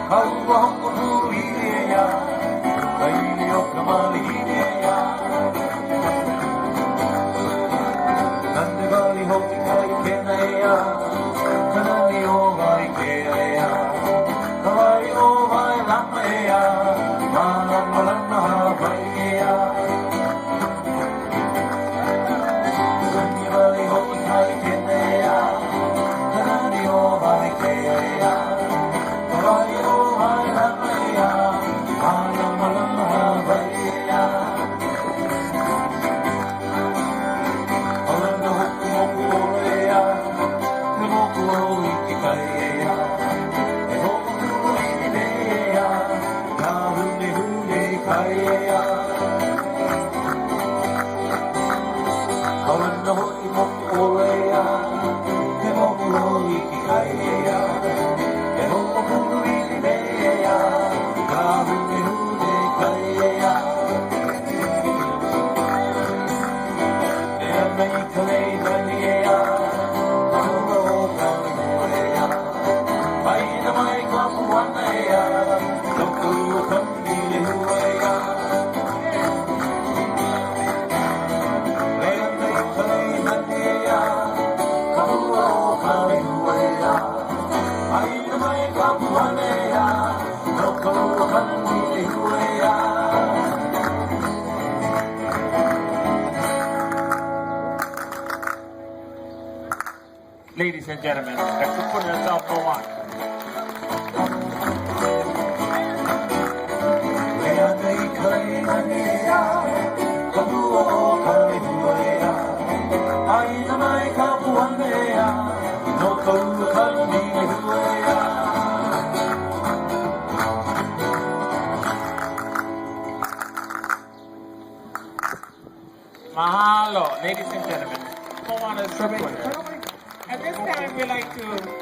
Ka ua hoʻopulu ʻili ʻeā, Ka ʻili o ka malihini ʻeā. Nane wale hoʻi ka ʻikena ʻeā, Ka nani o Waikea ʻeā. Ka wai o Wailama ʻeā, Mālamalama Hawaiʻi ʻeā. Nani wale hoʻi ka ʻikena ʻeā, Ka nani o Waikea ʻeā. Ka wai o Wailama ʻeā, Mālamalama Hawaiʻi ʻeā. Aulana hoku moku ola ʻeā, He moku au i ke kai ʻeā. E hoʻokulu ʻili nei ʻeā, Ka hunehune kai ʻeā. Aulana hoʻi moku ola ʻeā, He moku au i ke kai ʻeā. E hoʻokulu ʻili nei ʻeā, Ka hunehune kai ʻeā. E ana i ka lei nani ʻeā, Ka hua o ka lehua ʻeā. ʻAina mai ka puana ʻeā, No ka ua kani lehua ʻeā. E ana i ka lei nani ʻeā, Ka hua o ka lehua ʻeā. ʻAina mai ka puana ʻeā, No ka ua kani lehua ʻeā. Ladies and gentlemen, the Kupuna of Moana. E ana i ka lei nani ʻeā, Ka hua o ka lehua ʻeā. ʻAina mai ka puana ʻeā, No ka ua kani lehua ʻeā. Mahalo, ladies and gentlemen. Moana's Kupuna. At this time, we'd like to